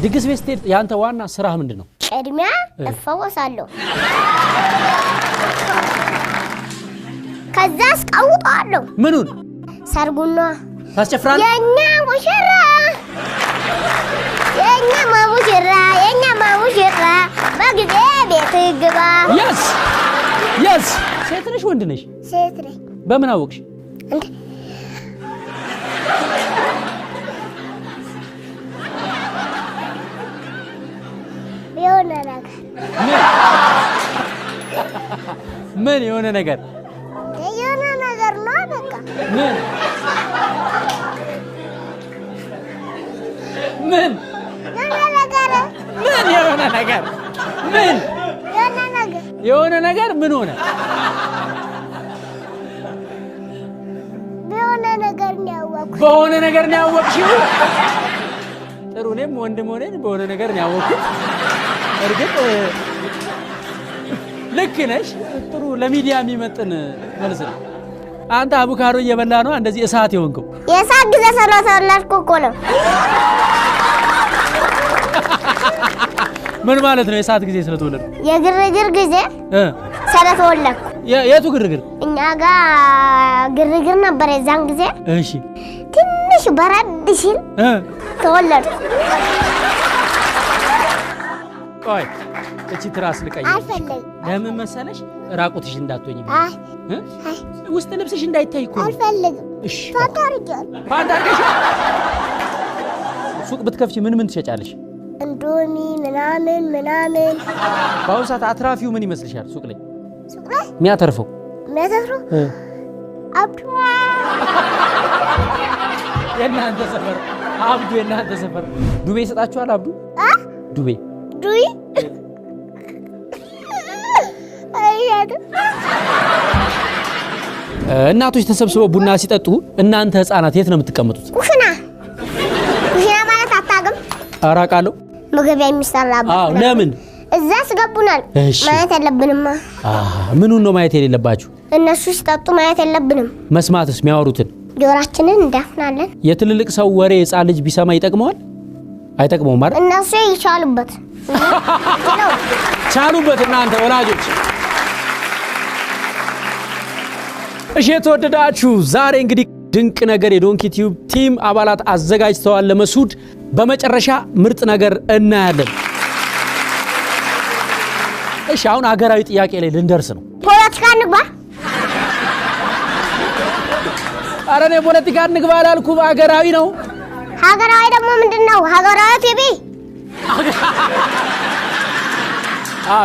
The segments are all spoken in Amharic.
ድግስ ቤት ስትሄድ የአንተ ዋና ስራህ ምንድን ነው? ቅድሚያ እፈወሳለሁ፣ ከዛ አስቀውጠዋለሁ። ምኑን ሰርጉና ታስጨፍራለህ? የኛ ሙሽራ የኛ ሙሽራ የኛ ሙሽራ በጊዜ ቤት ግባ። Yes yes። ሴት ነሽ ወንድ ነሽ? ሴት ነኝ። በምን አወቅሽ? እንዴ የሆነ ነገር። ምን የሆነ ነገር? የሆነ ነገር ነው በቃ። ምን ምን የሆነ ነገር። ምን የሆነ ነገር ምን? የሆነ ነገር። የሆነ ነገር ምን ሆነ? የሆነ ነገር ነው ያወቅኩት። በሆነ ነገር ነው ያወቅሽው? ጥሩ። እኔም ወንድም ሆነን በሆነ ነገር ነው ያወቅኩት። እርግጥ ልክ ነሽ። ጥሩ ለሚዲያ የሚመጥን መልስ ነው። አንተ አቮካዶ እየበላ ነው እንደዚህ እሳት የሆንከው። የሳቅ ጊዜ ስለተወለድኩ እኮ ነው። ምን ማለት ነው? የእሳት ጊዜ ስለተወለድኩ? የግርግር ጊዜ ስለተወለድኩ። የቱ ግርግር? እኛ ጋር ግርግር ነበር የዛን ጊዜ። እሺ። ትንሽ በረድ ሲል ተወለድኩ። ቆይ እቺ ትራስ ልቀይር። አልፈልግም። ለምን መሰለሽ? ራቁትሽ እንዳትሆኝ። አይ። እ? አይ። ውስጥ ልብስሽ እንዳይታይ እኮ ነው። አልፈልግም። እሺ። ፓንት አድርጌዋለሁ። ፓንት አድርገሽ ሱቅ ብትከፍቺ ምን ምን ትሸጫለሽ? እንዶሚ ምናምን ምናምን። በአሁኑ ሰዓት አትራፊው ምን ይመስልሻል? ሱቅ ላይ ሱቅ ላይ የሚያተርፈው? የሚያተርፈው አብዱ። የእናንተ ሰፈር አብዱ፣ የእናንተ ሰፈር ዱቤ ይሰጣችኋል? አብዱ ዱቤ። ዱይ አይሄድም። እናቶች ተሰብስበው ቡና ሲጠጡ እናንተ ህፃናት የት ነው የምትቀመጡት? ኩሽና። ኩሽና ማለት አታውቅም? ኧረ አውቃለሁ። ምግብ የሚሰራበት። አዎ። ለምን? እዛ ያስገቡናል። እሺ። ማየት የለብንማ። ምኑን ነው ማየት የሌለባችሁ? እነሱ ሲጠጡ ማየት የለብንም። መስማትስ የሚያወሩትን? ጆራችንን እንዳፍናለን። የትልልቅ ሰው ወሬ ህፃን ልጅ ቢሰማ ይጠቅመዋል? አይጠቅመውም አይደል? እነሱ ይቻሉበት። ቻሉበት እናንተ ወላጆች። እሺ የተወደዳችሁ ዛሬ እንግዲህ ድንቅ ነገር የዶንኪ ቲዩብ team አባላት አዘጋጅተዋል ለመሱድ። በመጨረሻ ምርጥ ነገር እናያለን። እሺ አሁን ሀገራዊ ጥያቄ ላይ ልንደርስ ነው። ፖለቲካ እንግባ። ኧረ እኔ ፖለቲካ እንግባ አላልኩም፣ ሀገራዊ ነው። ሀገራዊ ደግሞ ምንድን ነው? ሀገራዊ ቲቪ።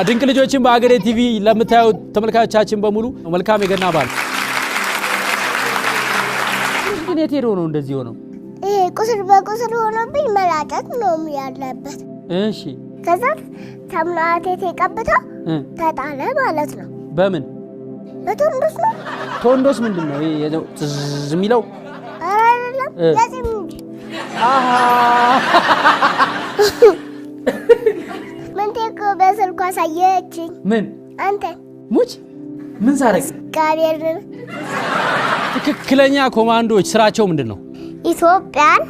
ድንቅ ልጆችን በሀገሬ ቲቪ ለምታዩ ተመልካቾቻችን በሙሉ መልካም የገና በዓል። ግን የት ሄዶ ነው እንደዚህ ሆነው? ይሄ ቁስል በቁስል ሆኖብኝ መላጨት ነው ያለበት። እሺ። ከዛ ተምናቴ ቀብተው ተጣለ ማለት ነው። በምን? በቶንዶስ ነው። ቶንዶስ ምንድን ነው? ይሄ ትዝ የሚለው? ኧረ አይደለም፣ የፂም እንጂ። አሃ። ምንቴ እኮ በስልኳ አሳየችኝ። ምን? አንተ። ሙች ምን ሳረግ? እግዚአብሔርን። ትክክለኛ ኮማንዶዎች ስራቸው ምንድን ነው? ኢትዮጵያን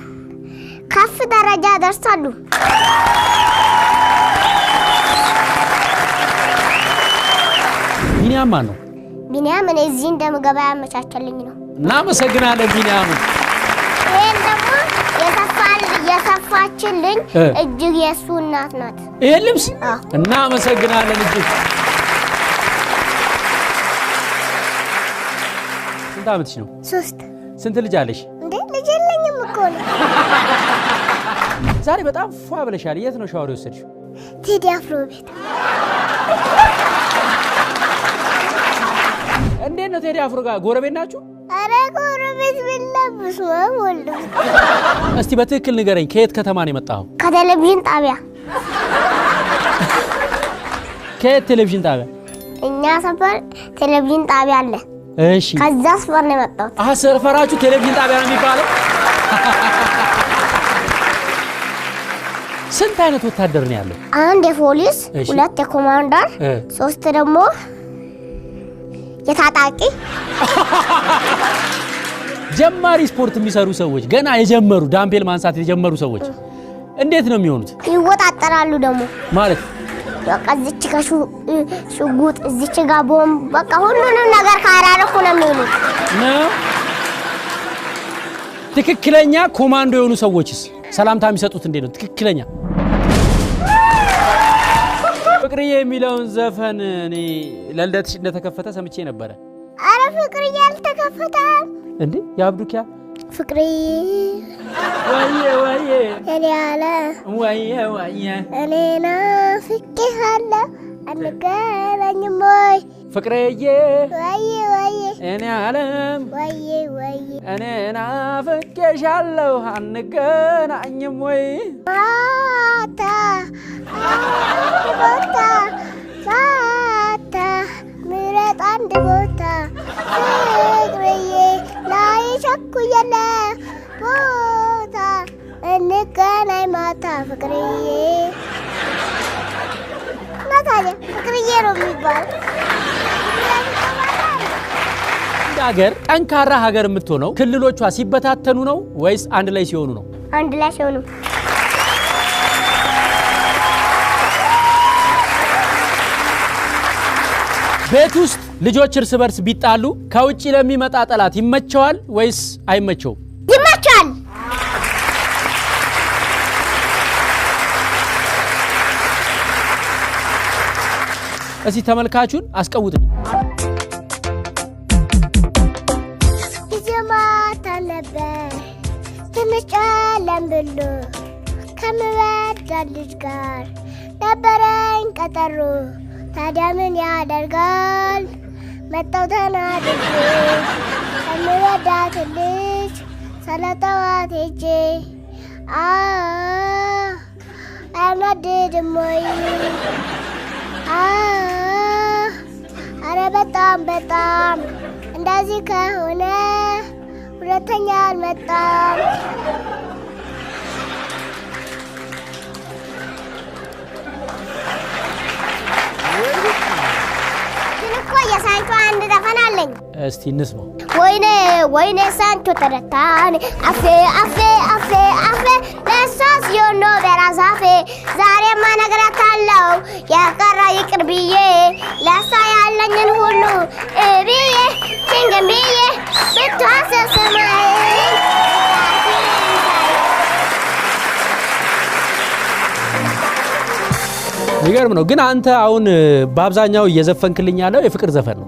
ከፍ ደረጃ ደርሳሉ። ቢኒያም ማን ነው? ቢኒያም እኔ እዚህ እንደምገባ ያመቻቸልኝ ነው። እናመሰግናለን ቢኒያምን። ይሄን ደግሞ የሰፋችልኝ እጅግ የእሱ እናት ናት። ይሄን ልብስ? አዎ። እናመሰግናለን እጅግ። ስንት ዓመትሽ ነው? 3። ስንት ልጅ አለሽ? እንዴ ልጅ የለኝም እኮ ነው። ዛሬ በጣም ፏ ብለሻል። የት ነው ሻወር የወሰድሽው? ቴዲ አፍሮ ቤት። እንዴት ነው ቴዲ አፍሮ ጋር ጎረቤት ናችሁ? ኧረ ጎረቤት ቢለብስ ወልዶ። እስቲ በትክክል ንገረኝ፣ ከየት ከተማ ነው የመጣኸው? ከቴሌቪዥን ጣቢያ። ከየት ቴሌቪዥን ጣቢያ? እኛ ሰፈር ቴሌቪዥን ጣቢያ አለ። እሺ። ከዛ ሰፈር ነው የመጣሁት። አሃ ሰፈራችሁ ቴሌቪዥን ጣቢያ ነው የሚባለው? ስንት አይነት ወታደር ነው ያለው? 1 የፖሊስ፣ እሺ። 2 የኮማንደር፣ 3 ደግሞ የታጣቂ። ጀማሪ ስፖርት የሚሰሩ ሰዎች፣ ገና የጀመሩ ዳምፔል ማንሳት የጀመሩ ሰዎች እንዴት ነው የሚሆኑት? ይወጣጠራሉ ደግሞ። ማለት? በቃ እዚች ጋር ሽጉጥ፣ እዚች ጋር ቦምብ፣ በቃ ሁሉንም ነገር ካራረኩ ነው የሚውሉት። ነው። ትክክለኛ ኮማንዶ የሆኑ ሰዎችስ ሰላምታ የሚሰጡት እንዴት ነው? ትክክለኛ ፍቅርዬ የሚለውን ዘፈን እኔ ለልደትሽ እንደተከፈተ ሰምቼ ነበረ። አረ ፍቅርዬ አልተከፈተም። እንዴ፣ የአብዱኪያ? ፍቅርዬ። ወየ ወየ። የኔ ያለ። ወየ ወየ። እኔ ናፍቄሃለሁ፣ አንገናኝም ወይ? ፍቅርዬ። ወየ ወየ። እኔ ዓለም። ወየ ወየ። እኔ ናፍቄሻለሁ፣ አንገናኝም ወይ? ማታ አንድ ቦታ፣ ማታ ምረጥ አንድ ቦታ፣ ፍቅርዬ ላይ ቸኩያለ ቦታ፣ እንገናኝ ማታ ፍቅርዬ። እና ታዲያ ፍቅርዬ ነው የሚባለው። እንደ ሀገር ጠንካራ ሀገር የምትሆነው ክልሎቿ ሲበታተኑ ነው ወይስ አንድ ላይ ሲሆኑ ነው? አንድ ላይ ሲሆኑ። ቤት ውስጥ ልጆች እርስ በርስ ቢጣሉ ከውጭ ለሚመጣ ጠላት ይመቸዋል ወይስ አይመቸውም? ይመቻል። እስቲ ተመልካቹን አስቀውጥ። ጊዜ ማታ ነበር፣ ትንሽ ጨለም ብሎ፣ ከምወዳት ልጅ ጋር ነበረኝ ቀጠሮ። ታዲያ ምን ያደርጋል፣ መጣው ተናድጄ፣ ከምወዳት ልጅ ሳላጠዋት ሄጄ። አ አያናድድም ወይ? አ አረ በጣም በጣም። እንደዚህ ከሆነ ሁለተኛ አልመጣም። ግን እኮ የሳንቾ አንድ ዘፈን አለኝ። እስቲ እንስማው። ወይኔ ወይኔ ሳንቾ ተረታኔ፣ አፌ አፌ አፌ አፌ፣ ለእሷ ሲሆን ነው በራሳፌ። ዛሬማ እነግራታለሁ የቀረ ይቅር ብዬ፣ ለእሷ ያለኝን ሁሉ ብዬ ችንግን ብዬ ብትዋሰስማኝ። የሚገርም ነው። ግን አንተ አሁን በአብዛኛው እየዘፈንክልኝ ያለው የፍቅር ዘፈን ነው።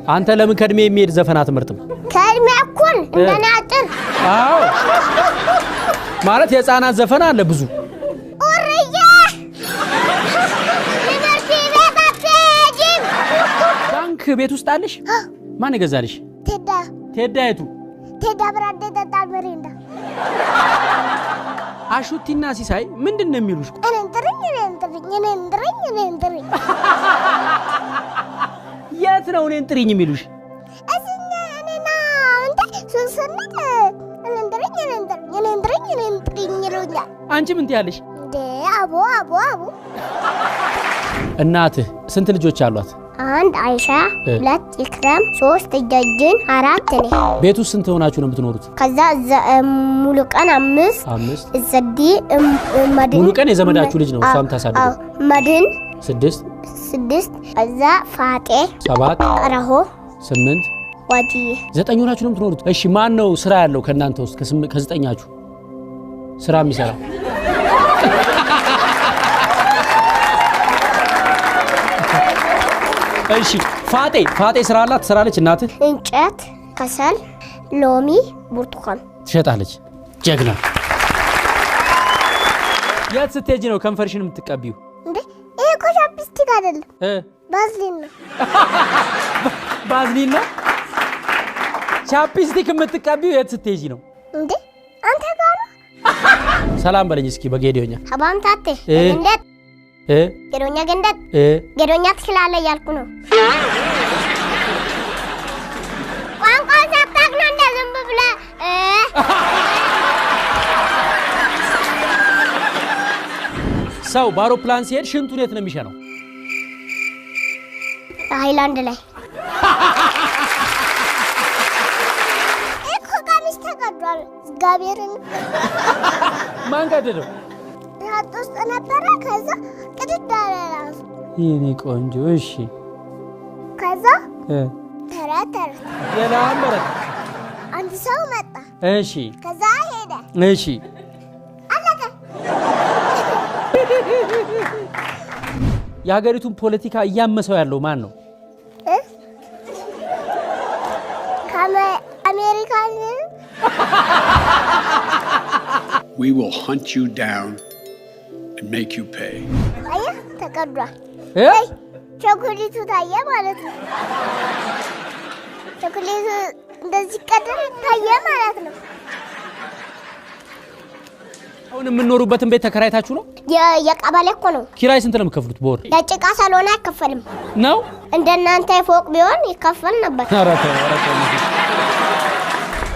አንተ ለምን ከእድሜ የሚሄድ ዘፈን አትመርጥም? ከእድሜ እኩል እንደኔ አጭር። አዎ፣ ማለት የህፃናት ዘፈን አለ ብዙ። ኡርዬ፣ ትምህርት ቤት አትሄጂም? ባንክ ቤት ውስጥ አለሽ? ማን የገዛልሽ? ቴዳ። ቴዳ የቱ? ቴዳ ብራንዴ ጠጣል ሚሪንዳ። አሹቲና ሲሳይ ምንድን ነው የሚሉሽ? እኔን ጥሪኝ፣ እኔን ጥሪኝ፣ እኔን ጥሪኝ፣ እኔን ጥሪኝ። የት ነው እኔን ጥሪኝ የሚሉሽ? እዚህኛ እኔና እንተ ሱቅ ስንል እኔን ጥሪኝ፣ እኔን ጥሪኝ፣ እኔን ጥሪኝ፣ እኔን ጥሪኝ ይሉኛል። አንቺ ምን ትያለሽ? እንዴ፣ አቦ አቦ አቦ። እናትህ ስንት ልጆች አሏት? አንድ አይሻ፣ 2 ኢክራም፣ 3 እጃጅን፣ 4 እኔ። ቤት ውስጥ ስንት ሆናችሁ ነው የምትኖሩት? ከዛ ሙሉ ቀን 5። 5። ዘዲ መድን። ሙሉ ቀን የዘመዳችሁ ልጅ ነው እሷም ታሳድገው። አዎ፣ መድን። 6። 6፣ ከዛ ፋጤ። 7። ረሆ። 8። ዋጂዬ። 9 ሆናችሁ ነው የምትኖሩት። እሺ፣ ማን ነው ስራ ያለው ከእናንተ ውስጥ ከዘጠኛችሁ ስራ የሚሰራ? እሺ፣ ፋጤ ፋጤ ስራ አላት፣ ትሰራለች እናትህ? እንጨት፣ ከሰል፣ ሎሚ፣ ብርቱካን። ትሸጣለች። ጀግና። የት ስትሄጂ ነው ከንፈርሽን የምትቀቢው? እንዴ፣ ይሄ እኮ chapstick አይደለም። እ? ባዝሊን ነው። ባዝሊን ነው። Chapstick የምትቀቢው የት ስትሄጂ ነው? እንዴ፣ አንተ ጋር ነው። ሰላም በለኝ እስኪ በጌዲዮኛ። ሀባምታቴ። እ? ገንደት። እ? ጌዶኛ ገንደት። እ? ጌዶኛ ትችላለህ እያልኩ ነው። ቋንቋውን ሳታውቅ ነው እንደ ዝም ብለህ እ? ሰው በአውሮፕላን ሲሄድ ሽንቱን የት ነው የሚሸነው? ሃይላንድ ላይ እኮ። ቀሚስ ተቀዷል። እግዚአብሔርን። ማን ቀደደው? ሻንጣ ውስጥ ነበረ። ከዛ ቅድድ አለ ራሱ። የኔ ቆንጆ። እሺ። ከዛ ተረት ተረት የላም በረት። አንድ ሰው መጣ። እሺ። ከዛ ሄደ። እሺ። አለቀ። የሀገሪቱን ፖለቲካ እያመሰው ያለው ማን ነው? እ? ከአሜሪካን። We will hunt you down and make you pay. አየህ ተቀዷል። እ? ቸኮሌቱ ታየ ማለት ነው። ቸኮሌቱ እንደዚህ ቀደም ታየ ማለት ነው። አሁን የምንኖሩበትን ቤት ተከራይታችሁ ነው? የቀበሌ እኮ ነው። ኪራይ ስንት ነው የምከፍሉት በወር? ለጭቃ ስለሆነ አይከፈልም። ነው? እንደናንተ ፎቅ ቢሆን ይከፈል ነበር። ኧረ ተው፣ ኧረ ተው።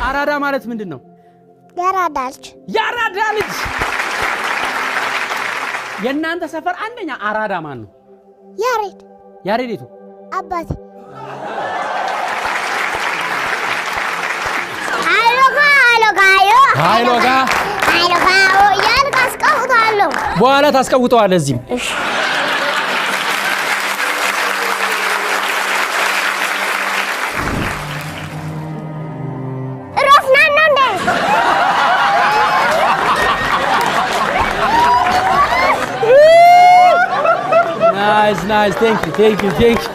አራዳ ማለት ምንድን ነው? የአራዳ ልጅ። የአራዳ ልጅ። የእናንተ ሰፈር አንደኛ አራዳ ማን ነው? ያሬድ። ያሬድ የቱ? አባቴ። ሀይሎጋ ሀይሎጋዮ። ሀይሎጋ። ሀይሎጋዮ እያልክ አስቀውጠዋለሁ። በኋላ ታስቀውጠዋለህ እዚህም። እሺ። ሮፍናን ነው እንዴ? Nice, nice. Thank you, thank you, thank you.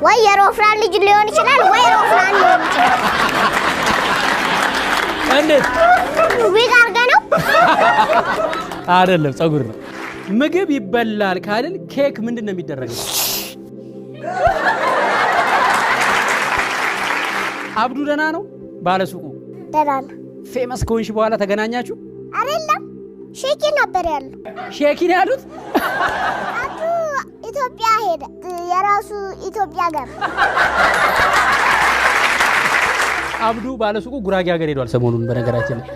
ወይ የሮፍናን ልጅ ሊሆን ይችላል፣ ወይ ሮፍናን ሊሆን ይችላል። እንዴት? ዊግ አድርገህ ነው? አይደለም፣ ፀጉር ነው። ምግብ ይበላል ካልን ኬክ ምንድን ነው የሚደረገው? አብዱ ደህና ነው? ባለሱቁ? ደህና ነው። Famous ከሆንሽ በኋላ ተገናኛችሁ? አይደለም፣ ሼኪ ነበር ያለው። ሼኪ ነው ያሉት? አብዱ ኢትዮጵያ ሄደ። የራሱ ኢትዮጵያ ገባ። አብዱ ባለሱቁ ጉራጌ ሀገር ሄዷል ሰሞኑን በነገራችን ላይ፣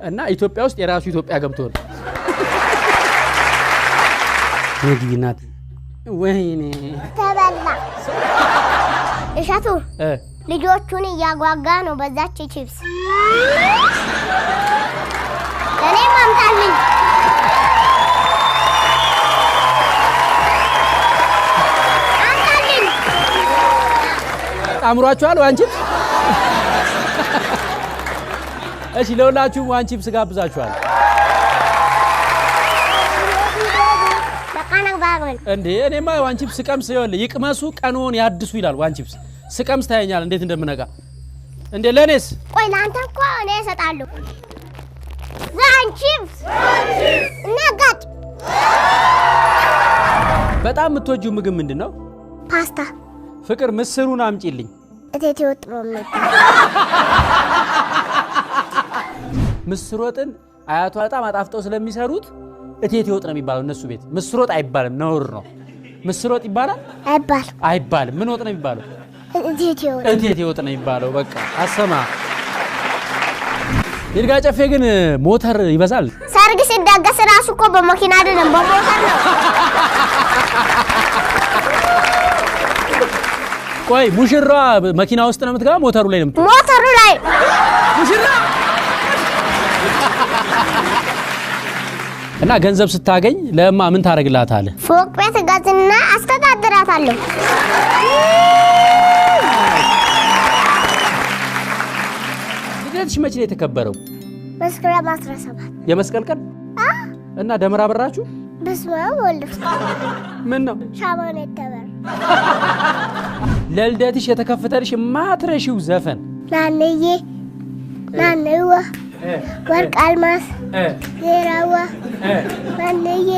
እና ኢትዮጵያ ውስጥ የራሱ ኢትዮጵያ ገብቶ ነው። ምግቢ ናት። ወይኔ። ተበላ። እሸቱ ልጆቹን እያጓጋ ነው በዛች ቺፕስ። ለእኔም አምጣልኝ። አምጣልኝ። አምሯችኋል One Chips? እሺ፣ ለሁላችሁም One Chips ጋብዛችኋል። በቃ ነግባግበል። እንዴ፣ እኔማ One Chips ስቀምስ ይኸውልህ ይቅመሱ ቀንዎን ያድሱ ይላል። One Chips ስቀምስ ታየኛል እንዴት እንደምነቃ። እንዴ፣ ለእኔስ? ቆይ፣ ለአንተ እኮ እኔ እሰጣለሁ። One Chips እና ጋጭ። በጣም የምትወጂው ምግብ ምንድን ነው? ፓስታ። ፍቅር፣ ምስሩን አምጪልኝ። እቴቴ ወጥ ነው የሚባለው። ምስር ወጥን አያቷ በጣም አጣፍጠው ስለሚሰሩት እቴቴ ወጥ ነው የሚባለው። እነሱ ቤት ምስር ወጥ አይባልም፣ ነውር ነው። ምስር ወጥ ይባላል? አይባልም። አይባልም። ምን ወጥ ነው የሚባለው? እቴቴ ወጥ። እቴቴ ወጥ ነው የሚባለው። በቃ አሰማ። ይርጋ ጨፌ ግን ሞተር ይበዛል። ሰርግ ሲደገስ ራሱ እኮ በመኪና አይደለም በሞተር ነው። ቆይ፣ ሙሽራ መኪና ውስጥ ነው የምትገባ? ሞተሩ ላይ ነው የምትገባ? ሞተሩ ላይ። ሙሽራ እና ገንዘብ ስታገኝ ለእማ ምን ታደርግላታለህ? ፎቅ ቤት እገዛና አስተዳድራታለሁ። ልደትሽ መቼ ነው የተከበረው? መስከረም 17። የመስቀል ቀን እና ደመራ በራችሁ? በስመ አብ ወወልድ። ምን ነው? ሻማ ነው የተበራ። ለልደትሽ የተከፈተልሽ የማትረሺው ዘፈን? ናንዬ ናንዋ ወርቅ አልማስ ዜራዋ፣ ናንዬ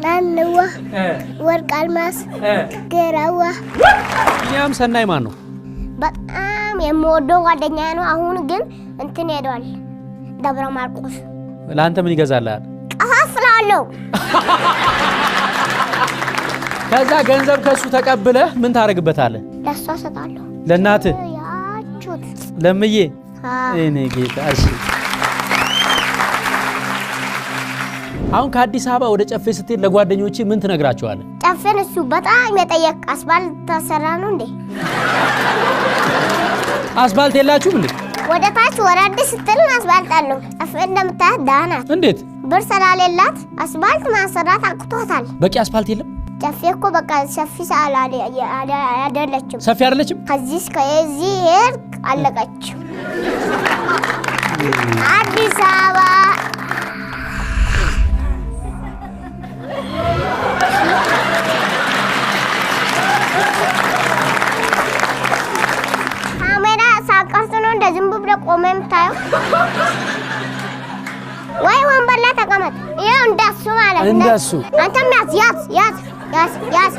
ናንዋ ወርቅ አልማስ ጌራዋ። ቢኒያም ሰናይ ማን ነው? በጣም የምወደው ጓደኛ ነው። አሁን ግን እንትን ሄዷል ደብረ ማርቆስ። ለአንተ ምን ይገዛልሃል? ቀፋፍላለሁ። ከዛ ገንዘብ ከሱ ተቀብለህ ምን ታደርግበታለህ? ለእሷ እሰጣለሁ። ለእናትህ? ያቹት። ለምዬ? አዎ። እኔ ጌታ። እሺ፣ አሁን ከአዲስ አበባ ወደ ጨፌ ስትሄድ ለጓደኞች ምን ትነግራቸዋለህ? ጨፌን እሱ በጣም የጠየቅ አስፋልት ተሰራ ነው እንዴ? አስፋልት የላችሁም እንዴ? ወደ ታች ወረድ ስትል አስፋልት አለው። ጨፌ እንደምታያት ደህና ናት። እንዴት? ብር ስላሌላት አስፋልት ማሰራት አቅቶታል። በቂ አስፋልት የለም። ጨፌ እኮ በቃ ሰፊ ሰዓል አይደለችም። ሰፊ አይደለችም። ከዚህ እስከ እዚህ ሄድክ አለቀች። አዲስ አበባ ካሜራ ሳቀርጽ ነው እንደ ዝም ብለህ ቆመህ የምታየው? ወይ ወንበር ላይ ተቀመጥ። ይኸው እንደሱ ማለት ነው። እንደሱ። አንተም ያዝ ያዝ ያዝ ያዝ ያዝ።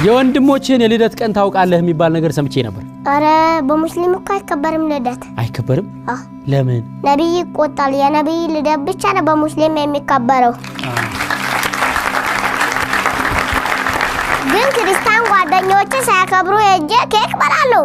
የወንድሞችህን የልደት ቀን ታውቃለህ የሚባል ነገር ሰምቼ ነበር። ኧረ በሙስሊም እኮ አይከበርም ልደት። አይከበርም? አዎ። ለምን? ነቢይ ይቆጣል። የነቢይ ልደት ብቻ ነው በሙስሊም የሚከበረው። ግን ክርስቲያን ጓደኞች ሳያከብሩ ሄጄ ኬክ በላለሁ።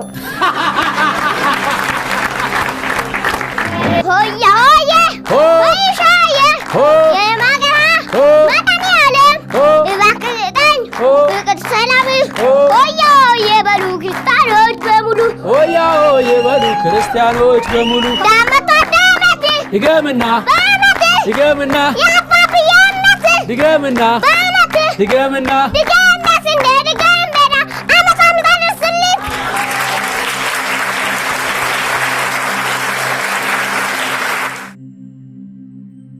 ሆያ ሆዬ ሆ! ሆይሻዬ ሆ! የማገራ ሆ! መድኃኒዓለም ሆ! እባክህ ስጠኝ ሆ! ፍቅር ሰላም። ሆ! ሆያ ሆዬ በሉ ክርስቲያኖች በሙሉ። ሆያ ሆዬ በሉ ክርስቲያኖች በሙሉ። ዳመት ዳመት ድገምና በአመት ድገምና የአባብዬ እናት ድገምና በአመት ድገምና ድገምና